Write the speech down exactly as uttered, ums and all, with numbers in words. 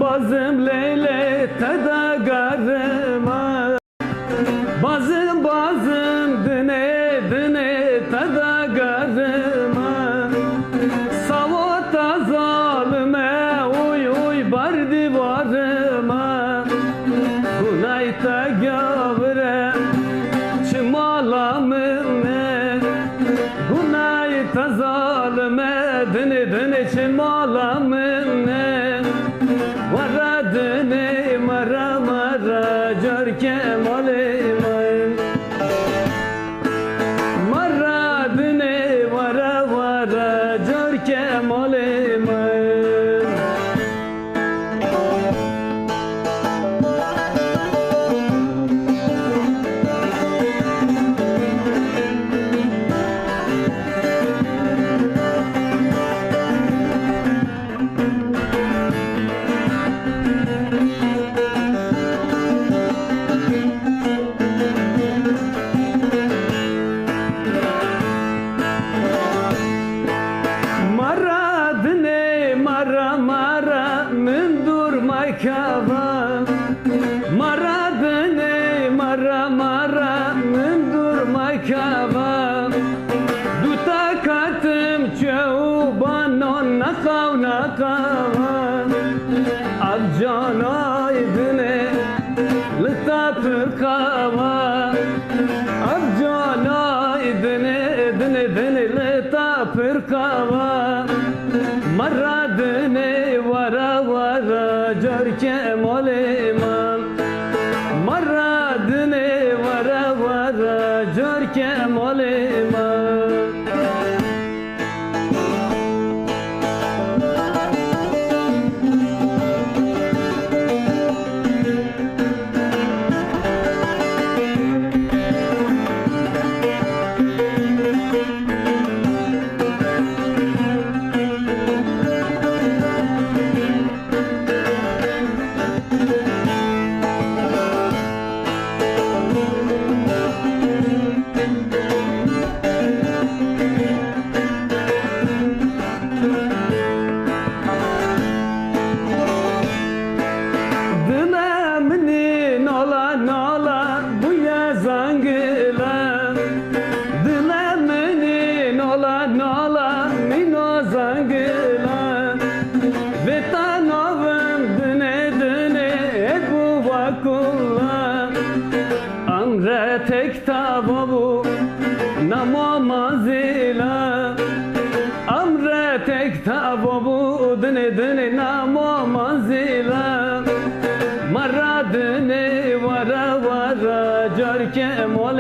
Bazim lê lê te de gerima. Bazim, bazim, dinê, dinê te de gerima. Sawa te zalime, oy, oy, ber dîwarime. Gunay te gavire, çi mala min e. Gunay te zalime, dinê, dinê çi mala min e. Were dinê, were, were, carke malê min. Were dinê, were, were, carke malê min. Mara dinê, mara, mara, min dûr mekeve. Mara dinê, mara, mara, min dûr mekeve. Du te ketim çew banan neqaw, neqawa. Ev canay dinê li te pir qawa. Ev canay dinê, dinê, dinê li te pir qawa. Mara dinê, were, were, carke malê min. Mara dinê, were, were, carke malê min. Dile minî nala nala bûye zangile. Dile minî nala nala mîno zangile. Vê te navim dinê dinê ê bû vakula. Amre tek tava bû, namo manzila. Amre tek tava bû, dinê dinê namo manzila. Mara dinê wara wara, carke molê.